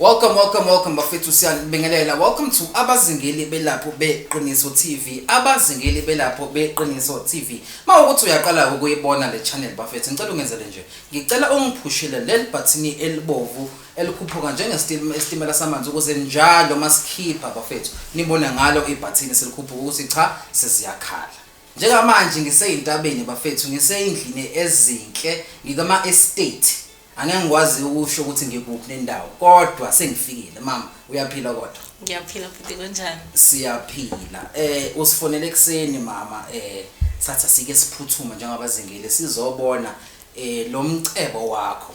Welcome, welcome, welcome bafethu, siyanibingelela. Welcome to Abazingeli Belapho Beqiniso TV. Abazingeli Belapho Beqiniso TV. Mawukuthi uyaqala ukuyibona le channel bafethu, ngicela ungenzele nje. Ngicela ungiphushele leli button elibovu elikhuphuka njengesitimela samanzi ukuze njalo masikhipha bafethu nibone ngalo ibhathini selikhuphuka ukuthi cha, seziyakhala. Njengamanje ngiseyintabeni bafethu, ngiseyindlini ezinhle, ngikama estate. Angeke ngikwazi ukusho ukuthi ngikuphi nendawo, kodwa sengifikile. Mama, uyaphila kodwa? Ngiyaphila futhi, kunjani? Siyaphila. Usifonele ekuseni mama, satha sike siphuthume njengabazingeli sizobona lo mcebo wakho.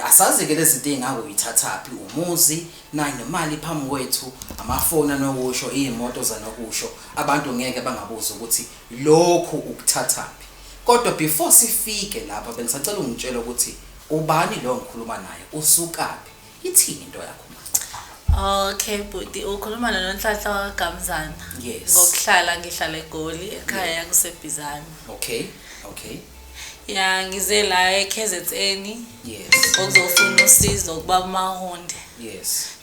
Asazi ke lezi zinto ey'ngake uyithathaphi, umuzi nayi nemali phambi kwethu, amafoni anokusho, iy'moto zanokusho, abantu ngeke bangabuza ukuthi lokhu ukuthathaphi. Kodwa before sifike lapha, bengisacela ungitshele ukuthi ubani lo ngikhuluma naye, usukaphi, ithini into yakho ma? Okay bhuti, ukhuluma noNonhlanhla wakaGamzana. Ngokuhlala ngihlala eGoli, ekhaya kuseBhizana. Okay. Ya, ngize la e-KZN ukuzofuna usizo kubaba Mahunde.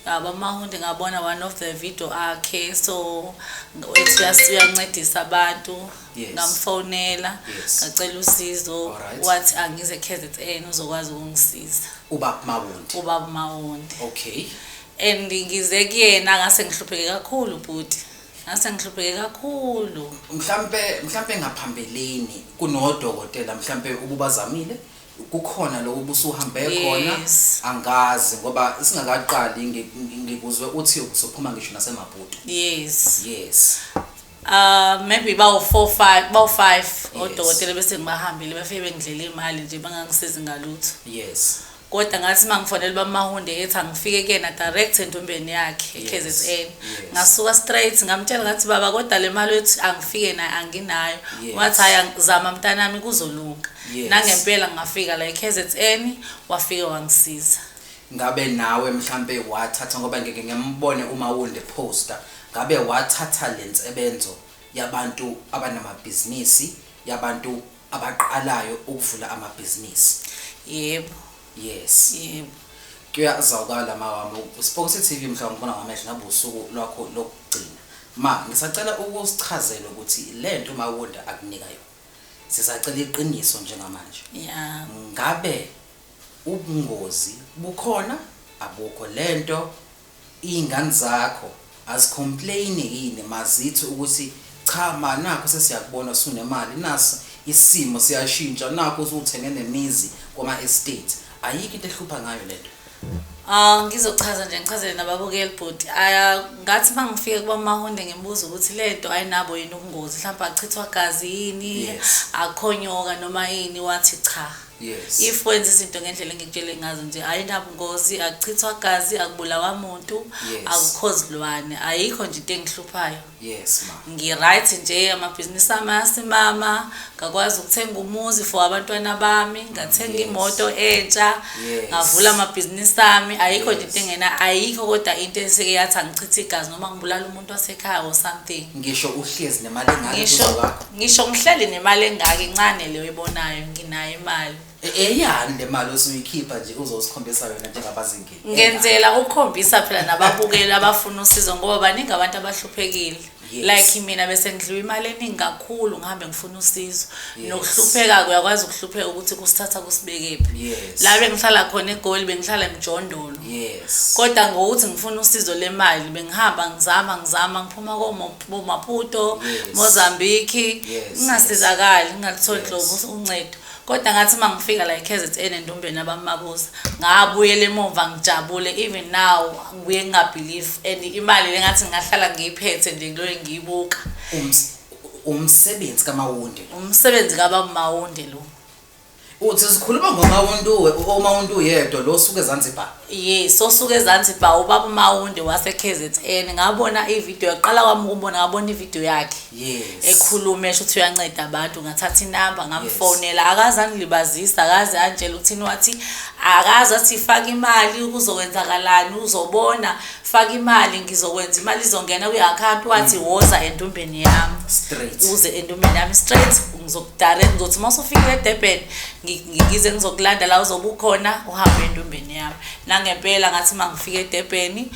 Yabo Mahunde, ngabona one of the video akhe, so ethi uyancedisa abantu. Ngamfonela, ngacela usizo, wathi angize KZN uzokwazi ukungisiza. Ubaba Mahunde. Ubaba Mahunde. And ngize kuyena ngase ngihlupheke kakhulu bhuti. Ngase ngihlupheke kakhulu. Mhlambe ngaphambilini kunodokotela mhlambe ububazamile, kukhona lokho ubusuhambe khona? Angazi ngoba singakaqali ngikuzwe uthi usuphuma ngisho naseMaputo. Yes. Maybe bawu 4 5, bawu 5 odokotela bese ngibahambile, bafike bengidlela imali nje bangangisizi ngalutho. Kodwa ngathi mangifonela uBaba Mahunde ethi angifike kuyena direct entombeni yakhe e-KZN. Ngasuka straight ngamtshela ngathi baba kodwa le mali ethi angifike nayo anginayo. Wathi hayi, zama mntanami kuzolunga. Nangempela ngafika la e-KZN, wafike wangisiza. Ngabe nawe mhlambe wathatha, ngoba ngeke ngiyambone uma wunde poster, ngabe wathatha lensebenzo yabantu abanamabhizinisi, yabantu abaqalayo ukuvula amabhizinisi? Yebo. Yebo. Kuyazwakala mawami, Spokosi TV mhlawumbe ubona ngamehlo ngabe usuku lwakho lokugcina. Ma, ngisacela ukusichazela ukuthi lento Mawunda akunika yona. Sisacela iqiniso njengamanje. Ngabe ubungozi bukhona, abukho? Lento iy'ngane zakho azicomplain yini mazithi ukuthi cha ma, nakho sesiyakubona sunemali, nasi isimo siyashintsha, nakho usuthenge nemizi kwama estate, ayikho into ehlupha ngayo lento? Ngizochaza nje, ngichazele nababukeli bhuti. Ngathi mangifike kuba Mahunde ngimbuza ukuthi lento ayinabo yini ubungozi, mhlawumbe achithwa gazi yini, akhonyoka noma yini, wathi cha. If wenza izinto ngendlela engikutshele ngazo nje, ayinabungozi, akuchithwa gazi, akubulawa muntu, akukho zilwane, ayikho nje into engihluphayo. Yes ma. Ngi-right nje, amabhizinisi ami ayasimama, ngakwazi ukuthenga umuzi for abantwana bami, ngathenga imoto entsha, ngavula amabhizinisi ami, ayikho nje into engena, ayikho kodwa into eseke yathi angichithe igazi noma ngibulala umuntu wasekhaya or something. Ngisho uhlezi nemali engaka eduze kwakho? Ngisho ngihleli nemali engaka, incane leyo oyibonayo, nginayo imali. Eyani le mali osuyikhipha nje uzosikhombisa yona njengabazingeli? Ngenzela ukukhombisa phela nababukeli abafuna usizo, ngoba baningi abantu abahluphekile. Like mina bese ngidliwa imali eningi kakhulu ngihambe ngifuna usizo. Nokuhlupheka uyakwazi ukuhlupheka ukuthi kusithatha kusibekephi. La bengihlala khona eGoli, bengihlala emjondolo. Kodwa ngokuthi ngifuna usizo lemali bengihamba ngizama ngizama ngiphuma koMaputo, Mozambique, ngingasizakali, ngingalitholi nhlobo uncedo. Kodwa ngathi mangifika la e-KZN endumbeni abamabuza, ngabuyela emuva ngijabule, even now ngibuye ngingabelieve, and imali le ngathi ngingahlala ngiyiphethe nje ngiloye ngiyibuka. Umsebenzi kaMawunde lo. Umsebenzi kaBaba Mawunde lo. Uthi sikhuluma ngoMawunde, uMawunde uyedwa lo osuka eZanzibar. Yes, osuka eZanzibar, ubaba uMawunde wase KZN. Ngabona ivideo, yaqala kwami ukubona, ngabona ivideo yakhe. Ekhuluma esho ukuthi uyanceda abantu, ngathatha inamba ngamfonela, akaze angilibazisa, akaze angitshela ukuthini, wathi akaze athi faka imali kuzokwenzakalani, uzobona, faka imali ngizokwenza imali izongena kwi-account, wathi woza endumbeni yami. Straight. Uze endumbeni yami straight, ngizokudirect, ngizothi uma usufikile eDurban Ngize ngizokulanda la uzobe ukhona, uhambe endumbeni yami. Nangempela ngathi uma ngifika eDurban,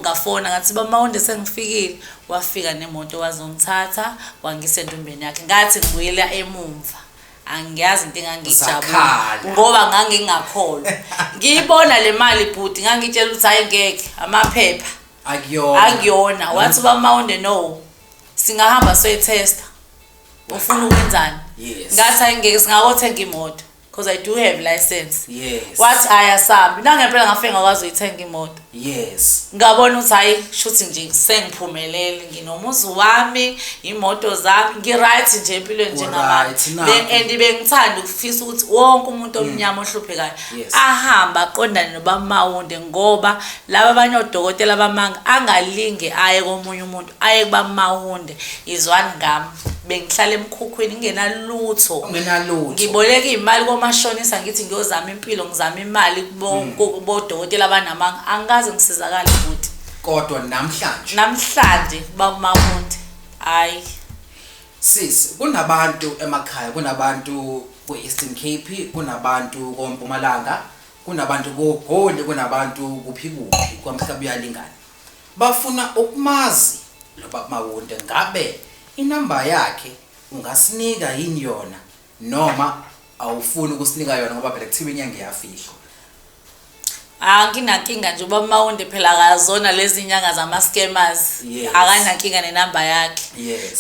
ngafona ngathi bamawunde sengifikile, wafika nemoto wazongithatha wangisa endumbeni yakhe. Ngathi ngibuyela emumva, angiyazi into engangijabula Zakhala. ngoba ngangingakholwa. Ngiyibona le mali bhuti, ngangitshela ukuthi hayi ngeke, amaphepha Akuyona. Akuyona. Wathi bamawunde no, singahamba soyithesta, ufuna ukwenzani? Yes. Ngathi hayi ngeke, singakothenga imoto because I do have license. Wathi ayasambi. Nangempela ngafike ngakwazi uyithenga imoto. Ngabona ukuthi hayi, shuthi nje sengiphumelele, nginomuzi wami, imoto zami, ngi-right nje empilweni njengamanje. Uright, nakho. And bengithanda ukufisa ukuthi wonke umuntu omnyama ohluphekayo ahambe aqondane nobamawunde, ngoba laba abanye odokotela bamanga angalinge aye komunye umuntu, aye kubamawunde. Izwani ngami, bengihlala emkhukhwini ngingenalutho. Ungenalutho. Ngiboleka iy'mali komashonisa, ngithi ngiyozama impilo, ngizama imali kubodokotela abanamanga, angikaze ngisizakale futhi. Kodwa namhlanje, namhlanje bamawunde, hayi. Sis, kunabantu emakhaya, kunabantu ku-Eastern Cape, kunabantu koMpumalanga, kunabantu koGoli, kunabantu kuphi kuphi kwamhlaba uyalingana, bafuna ukumazi lo baba Mawunde. Ngabe inamba yakhe ungasinika yini yona, noma awufuni ukusinika yona, ngoba phela kuthiwa inyanga iyafihlwa? Anginankinga nje, ubaba Mawunde phela akazona lezi nyanga zama-scammers. Akanankinga nenamba yakhe.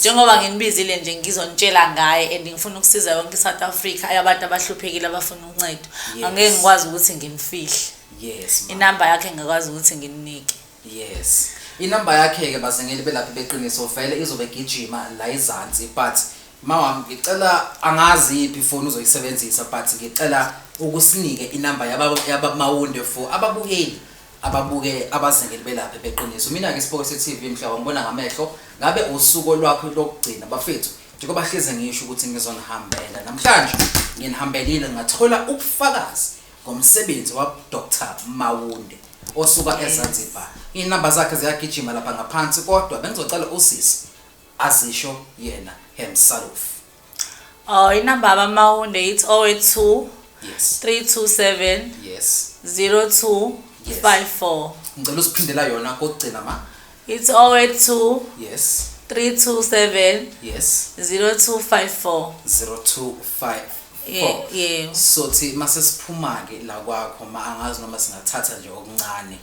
Njengoba nginibizile nje ngizonitshela ngaye, and ngifuna ukusiza yonke i-South Africa abantu abahluphekile abafuna uncedo. Angeke ngikwazi ukuthi ngimfihle. Yes, ma. Inamba yakhe ngakwazi ukuthi nginike. Yes. Inamba yakhe ke bazingeli belapha beqiniso vele izobe gijima la izansi, but mawami ngicela, angazi iphi ifoni uzoyisebenzisa, but ngicela ukusinike inamba yaba Mawunde for ababukeli ababuke abazingeli belapha beqiniso. Mina ke Sipoko TV, mhla wangibona ngamehlo ngabe usuku lwakho lokugcina bafethu, njengoba hleze ngisho ukuthi ngizonihambela namhlanje, nginihambelile ngathola ubufakazi ngomsebenzi wa Dr Mawunde osuka eZanzibar. Inamba zakhe ziyagijima lapha ngaphansi, kodwa bengizocela usisi azisho yena himself. Oh, inamba yabamawunde ithi 082 327 0254. Ngicela usiphindela yona kokugcina ma. It's 082 327 0254. 0254. Yeah. Sothi mase siphuma ke la kwakho ma, angazi noma singathatha nje okuncane,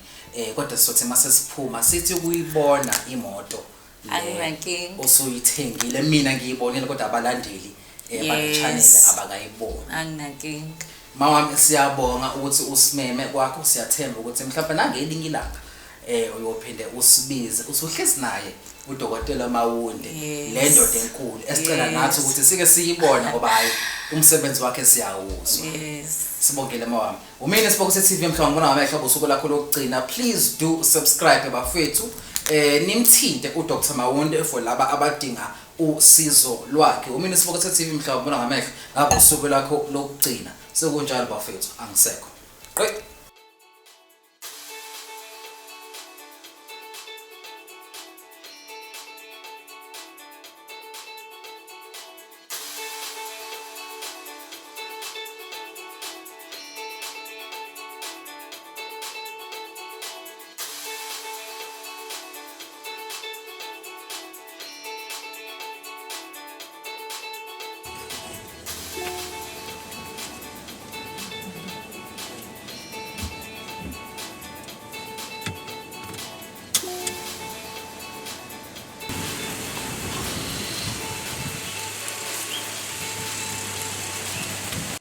kodwa sothi mase siphuma sithi ukuyibona imoto le Anginankinga. osuyithengile. Mina ngiyibonile, kodwa abalandeli bale channel abakayiboni. Anginankinga. Mawami, siyabonga ukuthi usimeme kwakho. Siyathemba ukuthi mhlawumbe nangelinye ilanga uyophinde usibize usuhlezi naye udokotela Mawunde, le ndoda enkulu esicela nathi ukuthi sike siyibone, ngoba hayi, umsebenzi wakhe siyawuzwa. Sibongile mawami. Umina Sipoko TV, mhla ngibona ngamehlo usuku lakho lokugcina. Please do subscribe bafethu, nimthinte uDr Mawunde for laba abadinga usizo lwakhe. Umina Sipoko TV, mhla ngibona ngamehlo ngabe usuku lakho lokugcina. Sekunjalo bafethu, angisekho. Qe.